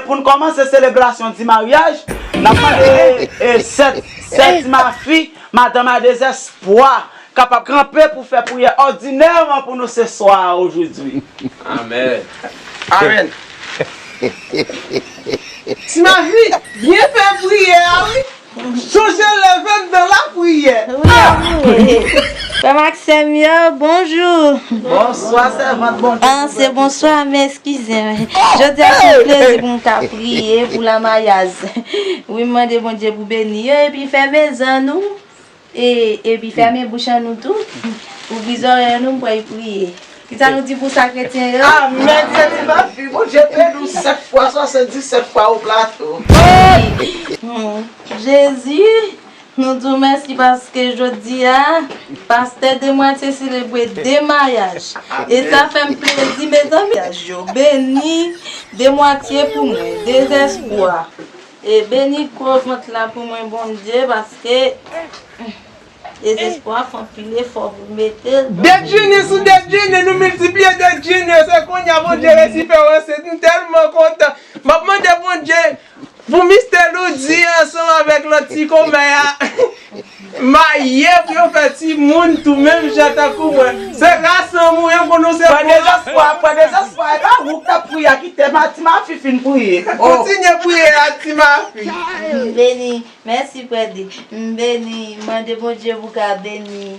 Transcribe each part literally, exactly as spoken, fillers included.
Pou n kòmanse selebrasyon di maryaj, n ap mande, e, sè, sè Timafi, madanm a Dezespwa, kapab kanpe pou fè priyè òdinèman pou nou se swa a ojodi. Amèn. Amèn. Timafi, byen fè priyè a, wi. Chonje leve m nan lapriyè. Wi, wi. Frè m ak sè m yo, bonjou. Bonswa, sèvant Bondye. Ah, se bonswa, men eskize m. Jodi a se yon plezi pou m ka priye pou la maryaj. Wi, m mande Bondye pou beni yo epi fèmen zan nou. E, epi fèmen bouch an nou tou. Ouvri zòrèy an nou, m pral priye. Kisa nou di pou sa, kretyen yo? Amèn, se di mafi, Bondye beni w sèt fwa, swasanndisèt fwa o plato. Hmm. Jezi, nou di w mèsi paske jodi a, pastè Demwatye selebre de maryaj. E sa fè m plezi, mezanmi. Maryaj yo beni, Demwatye pou mwen, Dezespwa. E beni gwo vant la pou mwen, Bondye, paske Dezespwa fè anpil efò pou l mete l. Dedjine sou dedjine, nou miltipliye dedjine, se kounye a Bondye resi fè w ansent. M tèlman kontan. M ap mande Bondye pou mistè Loudi ansanm avèk lòt ti kòmè a marye pou yo fè timoun tou menm jan tankou mwen. Se ras an mwen pou nou se. Pran dezespwa, pran dezespwa. E pa ou k t ap priye a, kite ma, Timafi fin priye. Kontinye priye a, Timafi. Beni. Mèsi, Frè D. M beni, m mande Bondye pou ka beni,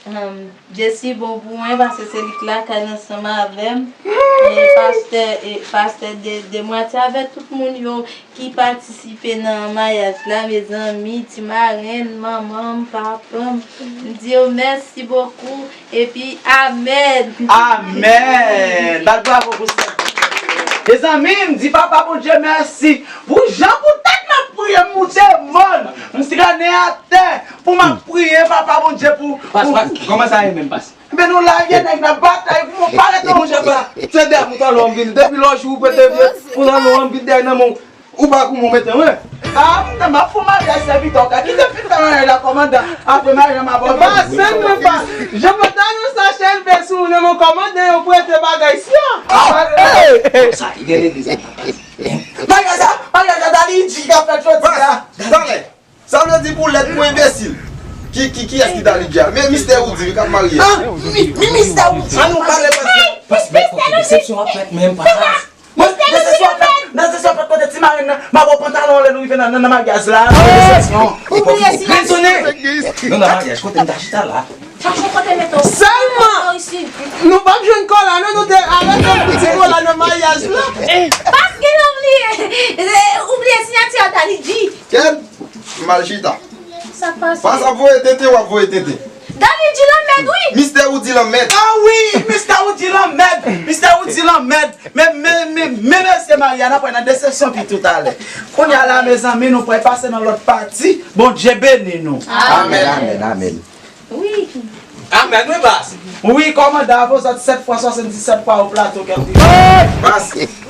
um, Jesi bon pou mwen, paske se li k lakay ansanm avè m. E pastè, e pastè de, Demwatye avèk tout moun yo ki patisipe nan maryaj la, mezanmi, ti marenn, manman m, papa m. M di yo mèsi bokou. Epi, amèn. Amèn. Bat bravo pou sa. Mezanmi, m di Papa Bondye mèsi pou jan pou tèt m ap priye, m moute mòn, m trennen atè pou m ap priye Papa Bondye pou. Pas, pou pas, kòman sa ye menm, pas? Men nou la, vye nèg n ap batay pou mwen, pa rete yon jan pa. Se dèyè pantalon an m vin, depi lòj ou prete vye pantalon an m vin dèyè nan men w. Ou pa goumen w mete mwen. Ah, m nan m ap fè maryaj sèvitè w ka kite fin fè maryaj la kòmandan. Apre maryaj la m ap. Pasen mwen pa. Jan pantalon sa chèlve sou ou nan men kòmandan yo prete bagay sa. Sa ki gen legliz la. Maryaj la, maryaj la Dali G ka fèt jodi a. Talè. Sa vle di pou lèd pou enbesil. Ki, ki, kiyès ki Dali G a? Men mistè Woody wi k ap marye. Ah, mi, mi mistè Woody. An nou pale paske. Pas, men kote desepsyon ap fèt menm, pas. Mwen, nan sesyon ap fèt, nan sesyon ap fèt kote ti marenn nan, m ap wè pantalon lè nou rive nan, nan, nan maryaj la. Ou bliye sinyati. Non, nan maryaj, kote m ta chita la. Chache kote mete w. Sèlman, nou p ap jwenn kola, non, nou te arete pou ti kola nan maryaj la. Paske nou bliye, ou bliye sinyati a Dali G. Kèt, m al chita. Sa k pase? Pas ap voye tenten, w ap voye tenten. Dali G lanmèd, wi. Mistè Woody lanmèd. Ah wi, mistè Woody lanmèd. Mistè Woody lanmèd. Men, men, men, men mesye Maria, n ap wè nan desepsyon pi toutalè. Kounye a la, mezanmi, nou pral pase nan lòt pati. Bondye beni nou. Amèn, amèn, amèn. Wi. Amèn, wi, pas. Wi, kòmandan, avè w sèt fwa swasanndisèt fwa o plato, kèt. Pas,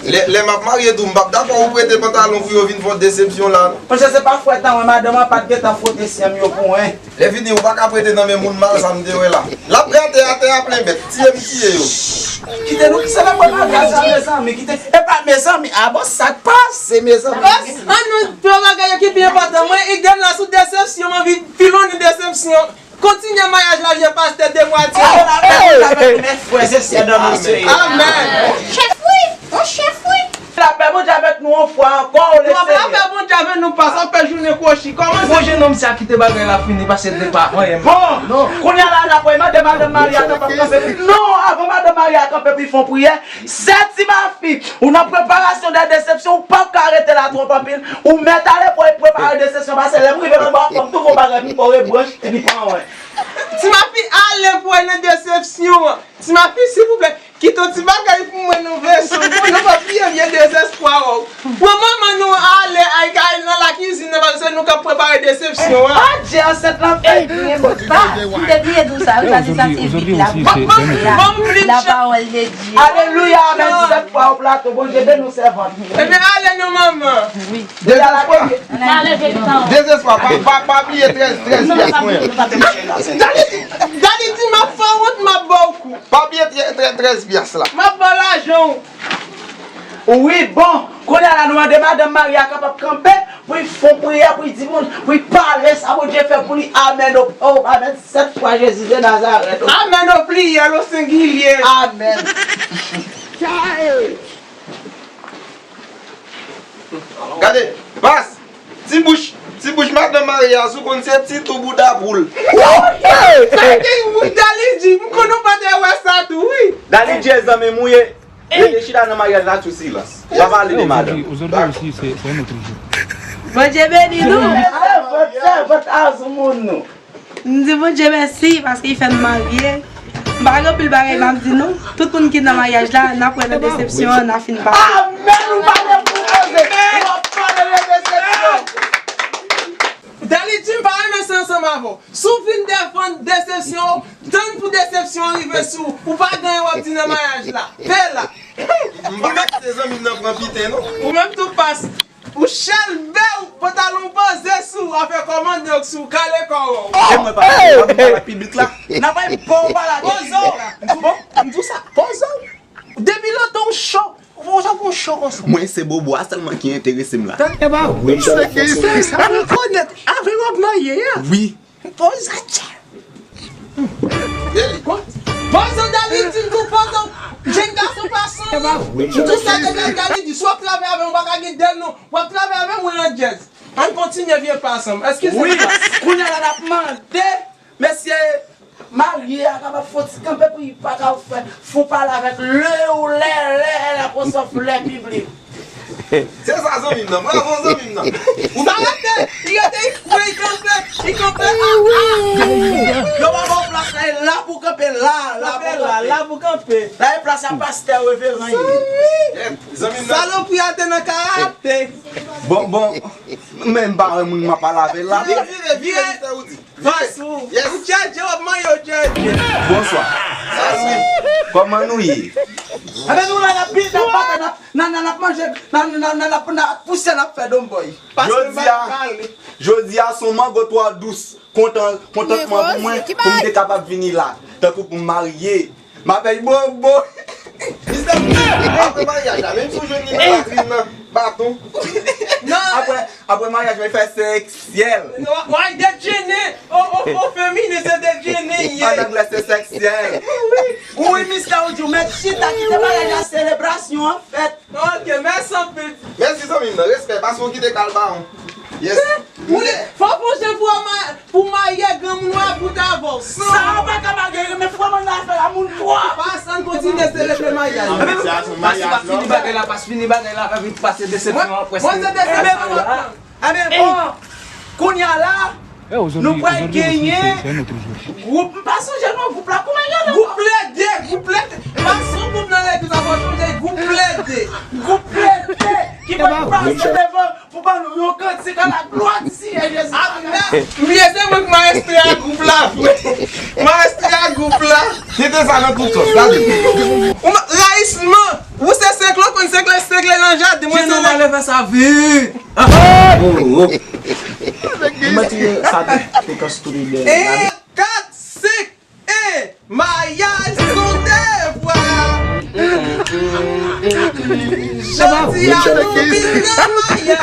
lè, lè m ap marye tou, m p ap dakò ou prete pantalon pou yo vin fè w desepsyon la. Paske se pa fwèt an, wi, madanm an pa t gentan fwote syen m yo pou mwen. Lè fini, ou pa ka prete nan men moun mal sa m te wè la. L ap gate atè a plen bèt. Tiye m tiye yo. Kite nou ki selebre maryaj la, mezanmi. Kite, epa, mezanmi, a bon, sa k pase, mezanmi? Bòs, an nou fè bagay yo ki pi enpòtan. Mwen, Eden la sou desepsyon, m anvi pilon ni desepsyon. Kontinye maryaj la, vye pastè Demwatye. Lapè Bondye avèk nou, frè e sè nan mesye. Amèn. Chèf wi, yon chèf wi. Lapè Bondye avèk nou yon fwa ankò, o le Senyè. Lapè Bondye avèk nou, pas, sa fè jounen kwochi. Kòman se? Bon, jennonm sa kite bagay la fini, paske l te pa anyen. Bon, kounye a la, n ap mande madanm Maria kanpe pi. Non, avan madanm Maria kanpe pi, fè yon priyè. Sè Timafi, ou nan preparasyon de desepsyon, ou p ap ka rete la twòp anpil. Ou mèt ale pou w prepare desepsyon, paske lè m rive nan bò a, fò m tou fè yon bagay pou m bò rebranch, epi pa anyen. Timafi, ale pou w al nan desepsyon an. Timafi, silvouplè, kite yon ti bagay pou mwen non, vèsyon pou nou pa bliye vye dezespwa w. Pran manman nou ale, al kay nan lakizin nan, paske se nou k ap prepare desepsyon an. Adje, ansent lan fèt byen. Sa, m te bliye di w sa, wi, paske sa se vit la. Ban m plis. La pawòl de Dye. Alelouya, amèn. Sèt fwa o plato, Bondye beni w, sèvant. Ebyen, ale non, manman. Wi. Dezespwa. Dezespwa, pa, pa, pa bliye trèz, trèz pyas mwen. Dali di, Dali di, m ap fè w wont, m ap ba w kou. Pa bliye trè-, trè-, trèz pyas la. M ap ba w lajan w. Wi, bon. Kounye a la, nou mande madanm marye a kapab kanpe pou l fè yon priyè, pou l di moun, pou l pale sa Bondye fè pou li. Amèn. O, o, amèn. Sèt fwa Jezi de Nazarèt. Amèn. O pliyèl, o sengilye. Amèn. Gade, pas. Ti bouch, ti bouch madanm marye a, sou konn se ti tou bouda poul. Sa gen wi, Dali di, m konn ou pa te wè sa tou, wi. Dali di, zanmi m ou ye. Rete chita nan maryaj la sou silans. Pa pale de madanm. Aujourd'hui aussi, c'est c'est un autre jour. Bondye beni nou. Sèvant, sèvant a soumoun nou. M di Bondye mèsi paske li fè n marye. M pa gen anpil bagay m ap di nou. Tout moun ki nan maryaj la, n ap wè nan desepsyon an, n a fin pale. Amèn! Ou pale pou koze. Ou ap pale de desepsyon. Dali di m pa renmen sa ansanm avè w. Si w vin defann desepsyon, tann pou desepsyon rive sou ou. Ou pa gen anyen w ap di nan maryaj la. Pè la. M pa panse zanmi m nan pran piten, non. Ou menm tou pas. Ou chelbe, ou pantalon w poze sou, afè kòmandè w sou, kale kò w. E mwen pa, pa, pa, pa piblik la. N ap bay bon pala. Poze w. Bon, m di w sa, poze w. Depi lontan w cho. Ou pa janm gon cho konsa. Mwen se bobo a sèlman ki enterese m la. Tande, e pa vre. Sa ki se sa? Rekonèt. Avè w ap marye a? Wi. Poze w. Poze w, Dali di tou, poze w. Jèn gason pa sanble. E pa vre. Tou sa te Dali di, si w ap travay avè m, ou pa ka gen dèl non. W ap travay avè m, ou nan djèz. Ann kontinye vye pa ansanm. Eskize m. Wi. Kounye a la n ap mande mesye marye a kapab fè yon ti kanpe pou li pa ka fè fon pale avèk le ou lè lè l ap resevwa lè piblik. Se sa zanmi m nan. Bravo zanmi m nan. Ou sa rete, li rete, li kanpe, li kanpe. Yo pa ba w plas la, e la pou kanpe la, la pou kanpe. La e plas a pastè reveran ye. Zanmi m nan. Salopri a te nan karate. Bon, bon. Men m pa wè moun m ap pale avè l la. Vire, vire, vire, Mister Woody. Pas ou. Yes. Ou djèdjè, w ap manyen w djèdjè. Bonswa. Kòman nou ye? Enben nou la n ap bite, n ap batay, n ap, n ap, n ap manje, n ap, n ap, n ap, n ap pouse, n ap fè donboy. Jodi a, jodi a se yon mango twa dous, kontan, kontantman pou mwen, pou m te kapab vini la, tankou pou m marye. M ap fè bobo. Mister Woody, apre maryaj la, menm si w jwenn li nan latrin nan, baton. Non. Apre, apre maryaj, mwen fè seksyèl. W a, w a dejene. O, o, o feminen, se dejene, ye. An anglè, se seksyèl. Wi, Mister Woody, ou mèt chita, kite maryaj la, selebrasyon an fèt. Ok, mèsi anpil. Mèsi, zanmi m nan. Respè, paske w kite kal bawon. Yes. Moun, fò w panse pou w ma-, pou w marye granmoun ou a bout avè w. Sa w pa ka marye, men fò w nan afè la, moun twòp. Pas, ann kontinye selebre maryaj. Pas, pas fini bagay la, pas fini bagay la, anvi pase desepsyon an, prèske. Mwen, mwen se desepsyon an. Enben, bon, kounye a la, nou pral genyen gwoup, m pa sonje non gwoup la, kòman l rele? Gwoup plede, gwoup plede. Pa son gwoup nan legliz la, fò sonje gwoup plede. Gwoup plede ki pral pase devan pou ban nou yon kantik a la glwa di Senyè Jezi. Amèn. Mesye, se mwen ki mayestro a gwoup la vre. Mayestro a gwoup la. Kite sa nan tout sòs, gade. Ou ma-, rayisman. Ou se senkle, ou konn senkle, senkle nan jaden, mwen se nèg. Ou mèt tire sa de frekans tou de dèyè. E kat, senk, e, mayaj se yon devwa. Jodi a nou vin nan mayaj.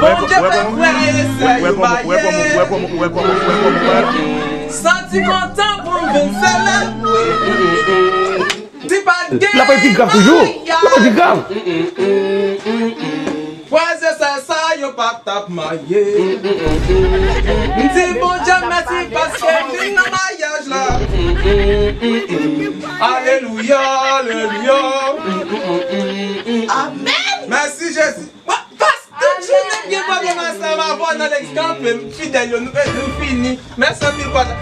Bondye fè frè e sè yo marye. Santiman tan pou m vin selebre. Di pa gen. L ap pi grav toujou. L ap pi grav. Frè e sè sa yo pa t ap marye. M di Bondye mèsi paske m vin nan mayaj la. Alelouya, alelouya. Amèn. Mèsi Jezi. Bon, pas, tout jounen m gen pwoblèm ansanm avè w nan legliz kanpe, m fidèl yo, nou, nou fini. Mèsi anpil, pastè.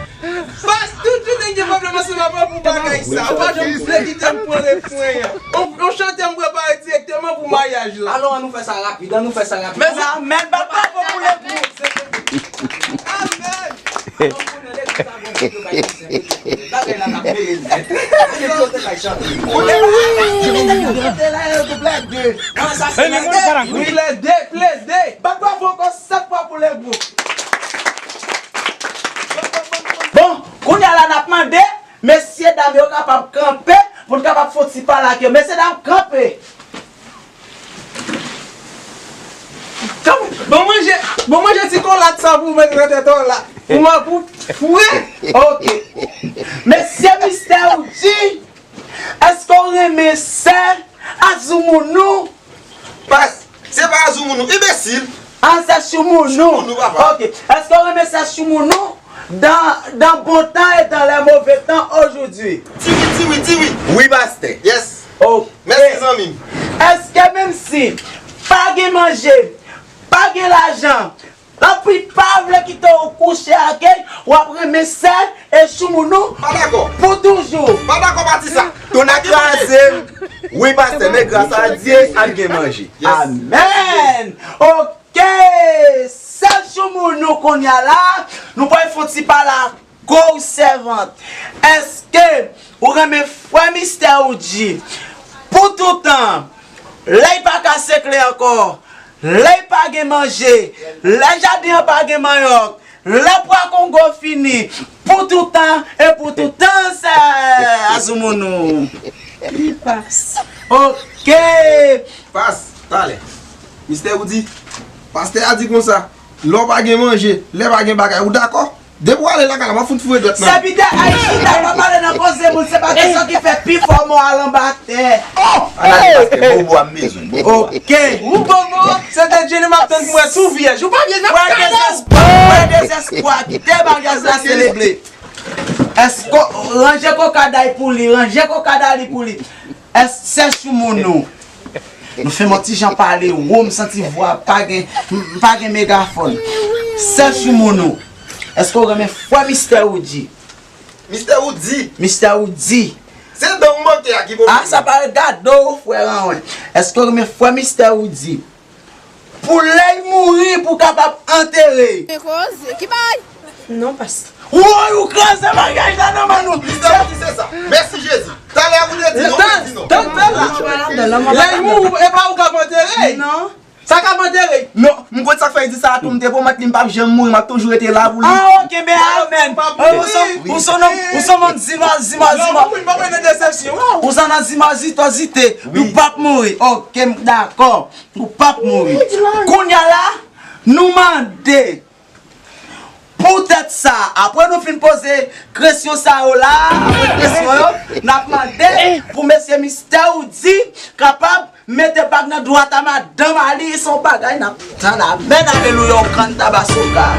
Pas, tout jounen m gen pwoblèm ansanm avè w pou bagay sa. Ou pa janm vle kite m pran refren an. On, on chante m prepare dirèkteman pou maryaj la. Alò, ann nou fè sa rapid, ann nou fè sa rapid. Mèsi. Amèn, bat bravo pou legliz. Amèn. Bagay la t ap mele nèt. Kote yo te bay chante? Kote la, kote la, yo te plede. Plede, plede. Bat bravo ankò sèt fwa pou le gwoup. Bon, kounye a la n ap mande mesye dam yo kapab kanpe pou n kapab fè yon ti pale ak yo. Mesye dam, kanpe. Bon, manje ti kolad sa pou mwen nan tèt ou la. Pou mwen, pou fre. Ok. Mesye Mistè Woody, èske w renmen sè Azoumounou? Pas, se pa Azoumounou, enbesil. Ah, c'est Choumounou. Choumounou, papa. Ok. Est-ce que vous aimez ça, Choumounou? Dans, dans bon temps et dans les mauvais temps aujourd'hui. Di wi, di wi, di wi. Wi, pastè. Yes. Ok. Mèsi, zanmi m. Èske menm si pa gen manje, pa gen lajan, anpil pa vle kite w kouche ak li, w ap renmen sè e Choumounou? Pa dakò. Pou toujou. Pa dakò, pati sa. Tou n a kraze m. Wi, pastè, men gras a Dye, ap gen manje. Yes. Amèn. Ok. Sè Choumounou, kounye a la, nou pral fè yon ti pale ak ou, sèvant. Èske ou renmen frè Mistè Woody pou toutan? Lè l pa ka sekle ankò, lè l pa gen manje, lè jaden an pa gen manyòk, lè pwa Kongo fini, pou toutan e pou toutan, sè Azoumounou. Li pas. Ok. Pas, talè. Mistè Woody, pastè a di konsa, lè w pa gen manje, lè pa gen bagay, ou dakò? Depi w ale lakay la, m ap fout foure dwèt nan. Sèvitè Ayiti, ta pa pale nan koze moun, se pa kesyon ki fè pi fò mò al anba tè. Ann ale, pastè, bobo a m bezwen, bobo a. Ok. Ou bobo, se te Jenny m ap tann pou mwen tou vyèj. Ou pa vyèj, n ap... Frè Dezespwa, frè Dezespwa, kite bagay la seleble. Èske, ranje koka day pou li, ranje koka day pou li. Èske sè Choumounou? Nou fè m yon ti jan pale wo, m santi vwa pa gen, m pa gen megafòn. Sè Choumounou, èske w renmen frè Mistè Woody? Mistè Woody. Mistè Woody. Se dan w manke a ki pwoblèm. Ah, sa pa gade w, frè Ranwen. Èske w renmen frè Mistè Woody? Pou lè l mouri, pou kapab antere. Men koze, ki bay? Non, pastè. Woy, ou kraze bagay la nan men nou. Mistè Woody, se sa. Mèsi Jezi. Talè a pou te di non, ou di non. Tann, tann, tann la. Lè l mouri, e pa ou k ap antere? Non. Sa k ap antere? Non, m konn sa k fè l di sa a tou, m te pwomèt li m p ap janm mouri, m ap toujou rete la pou li. Ah, ok, men amèn. Ou se, ou se yon nonm, ou se yon nonm zima, zima, zima. Non, ou vin ban mwen nan desepsyon, waw. Ou se nan zimazitozite. Wi. Ou p ap mouri. Ok, m dakò. Ou p ap mouri. Kounye a la, nou mande. Poutèt sa, apre nou fin poze kesyon sa yo la, apre kesyon yo, n ap mande pou mesye Mistè Woody kapab mete bag nan dwat a madanm a li, se yon bagay n ap tann. Amèn, alelouya, yon kann tabasoka.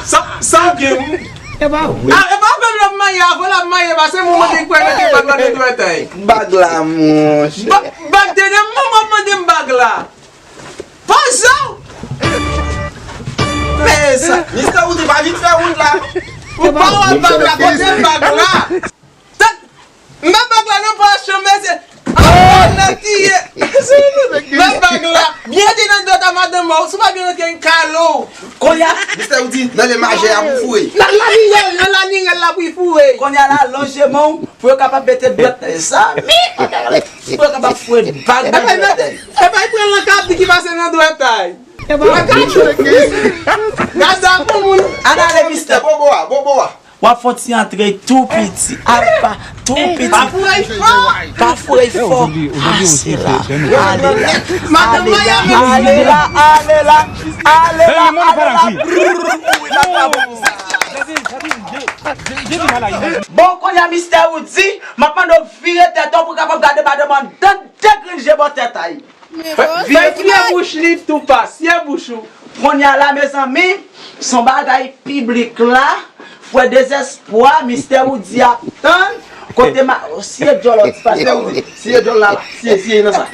Sa, sa w gen, wi. E pa vre. Ah, e pa vre l ap maye, avan l ap maye, pase moman li kwè mete bag la nan dwèt a l. Bag la, monchè. Ba-, bag dènye moman w ap mande m bag la. Poze w! Men sa, Mistè Woody pa vin fè wout la. Ou pa wè bag la, kote bag la? Tank, men bag la nan pòch ou, mesye. Ah, nan kiye. Men bag la. Byen te nan dwèt a madanm ou, si w pa byen rantre, n kale w. Kounye a, Mistè Woody, nan le majè a pou foure. Nan lanirèl, nan lanirèl la pou foure. Kounye a la, lonje men w pou yo kapab mete dwèt nan zami. Pou yo kapab foure bag nan dwèt. Epa, epa, pran lankati ki pase nan dwèt a l. Epa, gade sa pou moun. Ann ale, Mistè. Bobo a, bobo a. W ap fè yon ti antre tou piti. Apa, tou piti. Pa foure fò. Pa foure fò. Ah, se la. Ale la. Ale la, ale la. Ale la, ale la. Bon, kounye a, Mistè Woody, m ap mande w vire tèt ou pou w kapab gade madanm an anndan de grenn je bò tèt a l. Fè, fè, fè bouch li tou, pa, fè bouch ou. Kounye a la, mezanmi, se yon bagay piblik la, frè Dezespwa, Mistè Woody ap tann, kote ma, siye djòl la, ti pastè Woody, siye djòl la, la, siye, siye nan sa.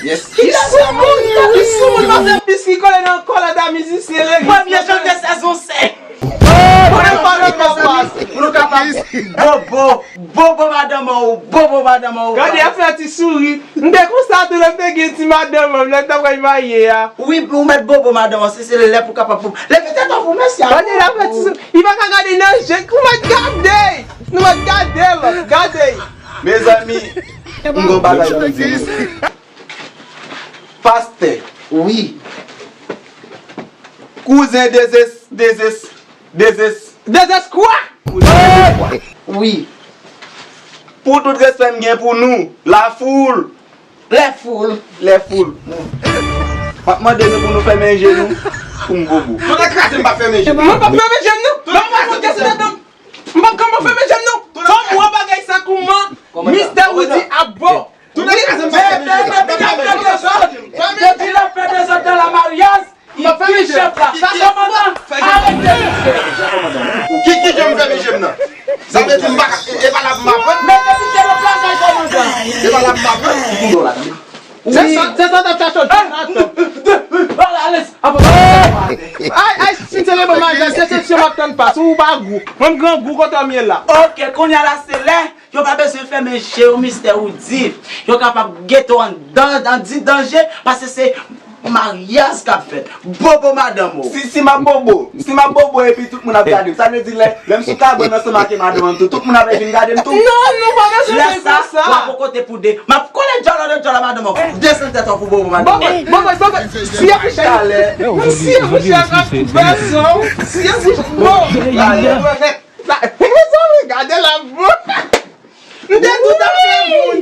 Yes. Ki sou moun, ki sou moun, madanm biskit kole nan kòlèt a mizisyen legliz. Premye janvye sezon senk. Pou nou pa nan papa, pou nou kapab bobo, bobo madanm ou, bobo madanm ou. Gade, ap fè ti souri. M te konsa tou lè m te gen ti madanm, lè m t ap pral marye a. Wi, ou mèt bobo madanm ou, si se lè pou kapab pou. Leve tèt ou pou mesye a. Gade, l ap fè ti souri. Li pa ka gade nan je, ou mèt gade. Nou mèt gade lòt, gade. Mezanmi, m gon bagay pou m di nou. Pastè. Wi. Kouzen Dezes, Dezes, Dezes. Dezespwa! Kouzen Dezespwa. Wi. Pou tout respè m gen pou nou, lafoul. Lèfoul. Lèfoul. M ap mande nou pou nou fèmen je nou. Pou m bobo. Tonton kraze m pa fèmen je m. Mwen p ap fèmen je m non. Mwen p ap fèmen je m non. Fò m wè bagay sa kouman Mistè Woody ap bo. Depi l ap fè dezòd nan la maryaj, li ki chèf la. Sa kòmandan, arete misye. Ki, ki jan m fèmen je m nan? Sa vle di m pa ka, e, e pa la pou m aprann? Mete misye nan plasay kòmandan. E pa la pou m aprann? Se sa, se sa t ap chache w. Ala, alèz. Ay, ay, si se le bon maryaj, se, se, se m ap tann pa. Si w pa gou. Mwen m grangou kote w m ye la. Ok, kounye a la, se lè yo pa bezwen fèmen je yo, Mistè Woody. Yo kapab gete w anndan, an di danje, paske se maryaj k ap fèt. Bobo madanm ou. Si, si m ap bobo, si m ap bobo epi tout moun ap gade m, sa vle di lè, lè m sou kabann ansanm ak madanm an tou, tout moun ap vin gade m tou. Non, nou pa bezwen fè sa. Lè sa, w ap yon kote pou de. M ap kole djòlò de djòlò madanm ou. Desann tèt ou pou bobo madanm ou. Bobo, bobo, bobo, si y ap chita lè. Si y ap chita, si y ap chita, bon. Mezanmi, gade la, bon. M te di w t ap fè moun.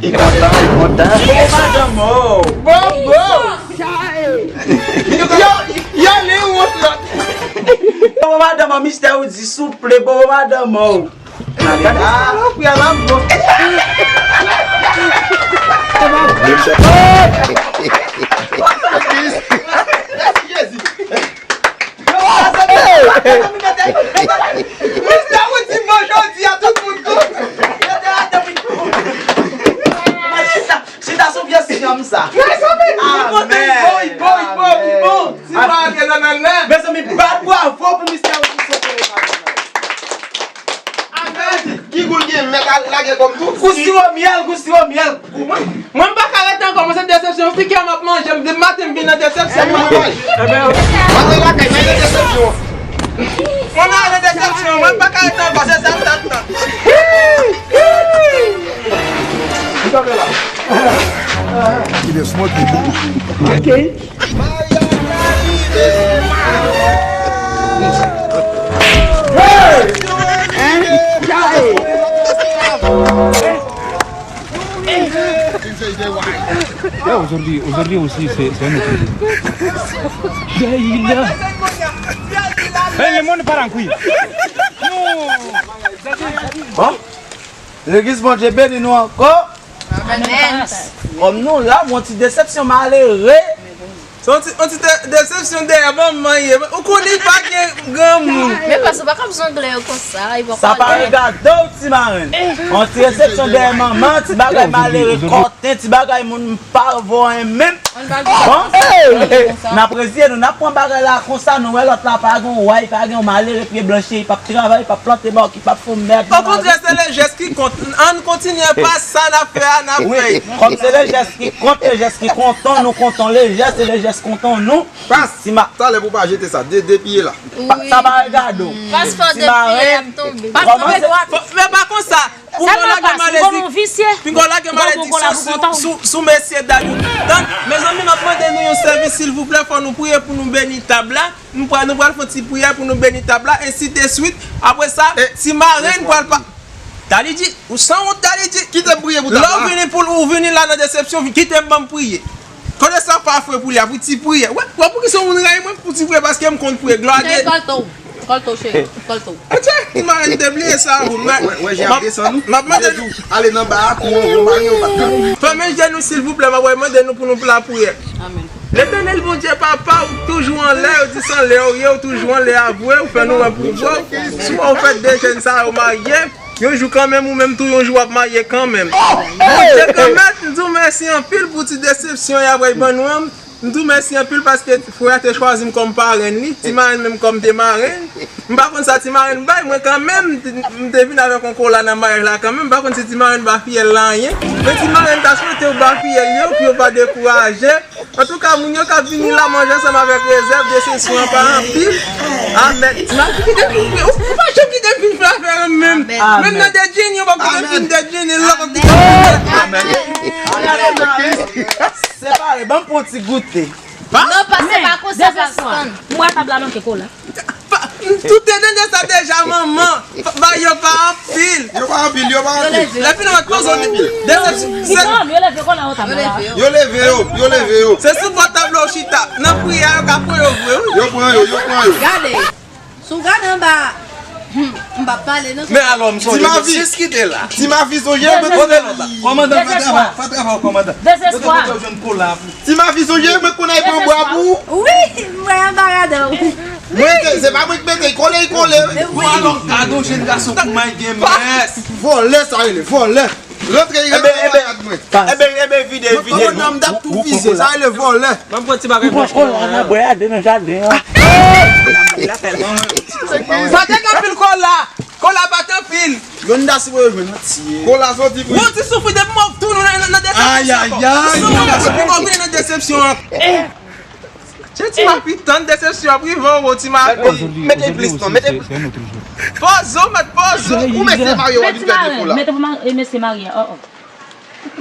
Li kontan, li kontan. Bobo madanm ou. Bobo. Yo, yo, li wont lòt. Bobo madanm ou, Mistè Woody, souple, bobo madanm ou. Ah, pri a la bon. Mèsi Jezi. Mistè Woody bon jodi a, tout moun kontan. Chita, chita sou vye syanm sa. Mezanmi, li kontan, li bon, li bon, li bon, li bon. Ti mari nan nan nan. Mezanmi, bat bwavo pou Mistè Woody, se Amèn. Ki gou l gen, mèt al lage kòm tou. Gou siwo myèl, gou siwo myèl. Mwen, mwen m pa ka ret ankò, mwen se desepsyon. Yon ti kè m ap manje, m, depi maten m vin nan desepsyon. Mwen nan desepsyon. Mwen pa ka ret ankò, se sa m t ap tann. Ki de smòt li. Ok. Hein? Chai. Ya, aujourd'hui, aujourd'hui aussi, c'est, c'est un autre jour. Jai la. Hey, le monde part en couille. Bon. Legliz Bondye beni nou ankò. Amèn. Kòm nou la, yon ti desepsyon malere. Se yon ti, yon ti de-, desepsyon dèyè manman ye. Ou konnen li pa gen granmoun. Men pastè, ou pa ka ap zongle yo konsa, li pa... Sa pa regade w, ti marenn. Yon ti desepsyon dèyè manman, ti bagay malere, kòten, ti bagay moun pa vo renmen. Bon, n ap reziye nou, n ap pran bagay la konsa, nou wè lòt la pa gen yon wa, pa gen yon malere pye blanch, li p ap travay, li p ap plante bò, li p ap fè yon mèd. Okontrè, se le jès ki kont. Ann kontinye pa sa n ap fè a, n ap fè. Wi, kòm se le jès ki kont, le jès ki kontan, nou kontan le jès, se le jès kontan nou. Pas, talè pou pa jete sa, de, depiye la. Pa, sa pa regade w. Pas fò depiye, ap tonbe. Pas tonbe dwat. Men pa konsa. Pou w lage malediksyon, pou w lage malediksyon sou, sou, sou mesye dam yo. Donk, mezanmi, m ap mande nou yon sèvis, silvouplè, fò nou priye pou nou beni tab la. Nou pral, nou pral fè yon ti priyè pou nou beni tab la, ensi de swit. Apre sa, ti marenn pral pa-, Dalidi, ou sanwont, Dalidi. Kite m priye pou tab la. Lè w vini pou, ou vini la nan desepsyon, kite m ban m priye. Kote sa pa fre pou li a, pou ti priyè. Wè, wè poukisa yon moun rayi mwen pou ti priyè, paske m konn priye. Glwa a Dye. Kòlto, kòlto, cheri, kòlto. Atye, ti marenn te bliye sa, ou. Wè, wè, wè, jan ap desann ou. M ap mande nou. Ale nan ba a, kou anwo, mari yo pa t ka. Fèmen je nou, silvouplè, m ap mande nou pou nou lapriyè. Amèn. Letènèl Bondye, papa, ou toujou anlè, ou di se anlè ou ye, ou toujou anlè a vre, ou fè nou wè pouvwa w. Si w fè de jèn sa yo marye, yon jou kanmenm, ou menm tou, yon jou w ap marye kanmenm. Bondye Granmèt, m di w mèsi anpil pou ti desepsyon y ap ban nou an. M di w mèsi anpil paske frè a te chwazi m kòm parenn li, ti marenn menm kòm te marenn. M pa konn sa ti marenn bay mwen kanmenm, m te vin avèk yon kola nan maryaj la kanmenm, m pa konn si ti marenn ba fiyèl la anyen. Men ti marenn ta swete yo ba fiyèl yo pou yo pa dekouraje. Antouka, moun yo k ap vini la manje ansanm avèk rezèv, desepsyon an pa anpil. Amèn. Ti marenn kite vin, ou pa janm kite vin fè afè yo menm. Menm nan dedjin, yo pa kite vin dedjin, e lòt ap kite vin. Amèn. Separe, ban m pran ti goute. Non, pa, se pa konsa, pa konsa. M wè tab la manke kola. Tout te tande sa deja, manman. Ba yo pa anpil. Yo pa anpil, yo pa anpil. Lè fini, mwen poze yon desepsyon. Yo leve yo, yo leve yo. Se sou bò tab la w chita. Nan priyè, yo ka pran yo vre, wi. Yo pran yo, yo pran yo. Gade. Si w gade anba, hmm, m p ap pale non. Men alò, m sonje Ti Mavis ki te la. Ti Mavis, sonje mwen kote lòt la. Kòmandan, fè travay, fè travay, kòmandan. Dezespwa. Ti Mavis, sonje mwen konn al pran bwa pou ou. Wi, mwen anba radan. Mwen, se pa mwen ki mete, kole, kole. Bon, alò, gade yon jenn gason kouman l gen mès. Vòlè, sa rele, vòlè. Rantre, rantre nan rad mwen. Enben, enben, vide, vide. Mwen konn nan m t ap tou vize, sa rele vòlè. Mwen pran ti bagay blanch. Kola nan bwè a, de nan jaden an. Pa te gen anpil kola. Kola pa t anpil. Youn da si mwen jwenn antye. Kola soti pou. Mwen ti soufri depi mwen tou nou nan nan desepsyon ankò. Ayayay. Ti soufri depi mwen vin nan desepsyon ankò. Che ti mapi tann desepsyon ap rive w ti mapi. Mete plis non, mete plis. Pozo, mèt pozo. Ou mesye marye w ap vin fè defo la. Mete pou mesye marye, oh oh.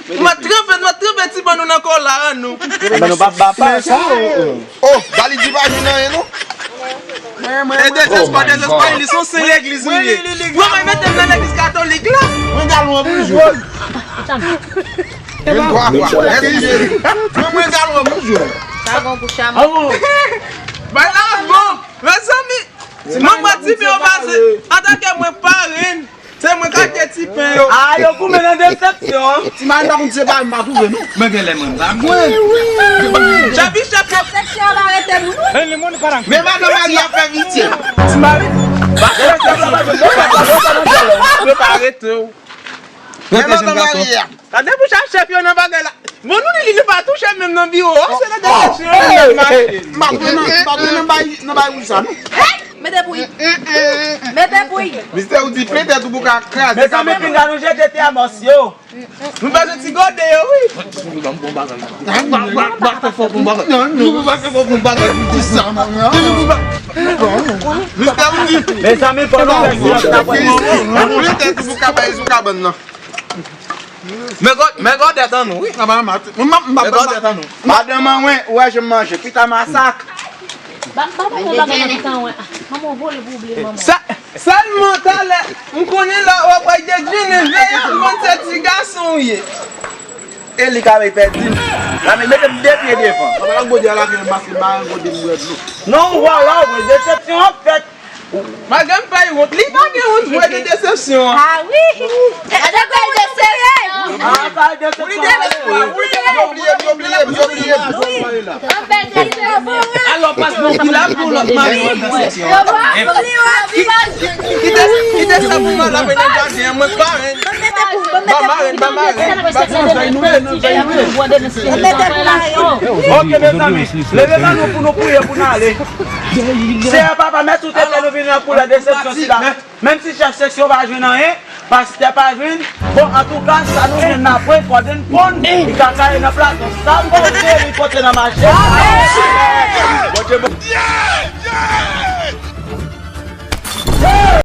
Mwen tranpe, mwen tranpe ti ban nou nan kola an nou. Mwen nou pa ba pa sa. Oh, ba li di pa jwenn anyen non. E dezespwa, dezespwa, li son sen legliz li ye. Mwen mwen mete m nan legliz katolik la. Mwen galon an pou jwe. Mwen mwen galon an pou jwe. Sa bon pou chama. Bay la bon. Mezanmi, mwen mwen ti men yo pase. Antanke mwen parenn. Se mwen k achte ti pen yo. Ah, yo goumen nan desepsyon. Ti mari pa konn se pa m pa twouve non. Mwen gen lè mwen pa mwen. Chapi chèf yo. Desepsyon la rete pou nou. Men madan mari ap fè pitye. Ti mari. Mwen pa rete w. Men madan mari a. Gade pou chèf chèf yo nan bagay la. Bon nou li li pa touche menm nan biwo. Se nan desepsyon. M pa pran nan bay nan bay wouj sa non. Mete pou li. Mete pou li. Mistè ou di plen tèt ou pou ka kraze. Mezanmi, pinga nou jete tèmòs yo. Nou bezwen ti gode yo wi. Mistè ou di. Mezanmi, fò nou fè silans nan pwen. Plen tèt ou pou ka bay sou kabann nan. Men gòdèt an nou wi. Men gòdèt an nou. Madanm an wen, ou wè jan m manje. Pita masak. Ba m ba m yon bagay nan pita an wen. Manman w vole pou ou bliye manman w. Sèlman talè m konnen lè w ap wè Jedjine veye m konn se ti gason w ye. E li ka vin pèdi m. Zanmi, mete m de pye devan. Papa la gode a la vin maske ba yon gode m bwè dlo. Non, ou vòlò, ou vre, desepsyon an fèt. Malgre m fè l wont, li pa gen wont vre de desepsyon an. Ah wi. Gade kòl desepsyon. Ah, kòl desepsyon. Yo bliye m, yo bliye m, yo bliye m. Alò, pas bon ki la pou lòt mari an nan desepsyon. Kite, kite sa pou mwen la pou nan jaden an, mwen pa renn. Ba mari, ba mari. Ok, mezanmi, leve nan nou pou nou priye pou n ale. Seyè Papa, mèsi ou te fè nou vin nan koulè desepsyon sila. Menm si chèf seksyon pa jwenn anyen, pastè pa jwenn, bon, antouka, sa nou jwenn n ap pran, kòde n ponn, li ka kale nan plato. Sa m pote, li pote nan mache. Bondye bon.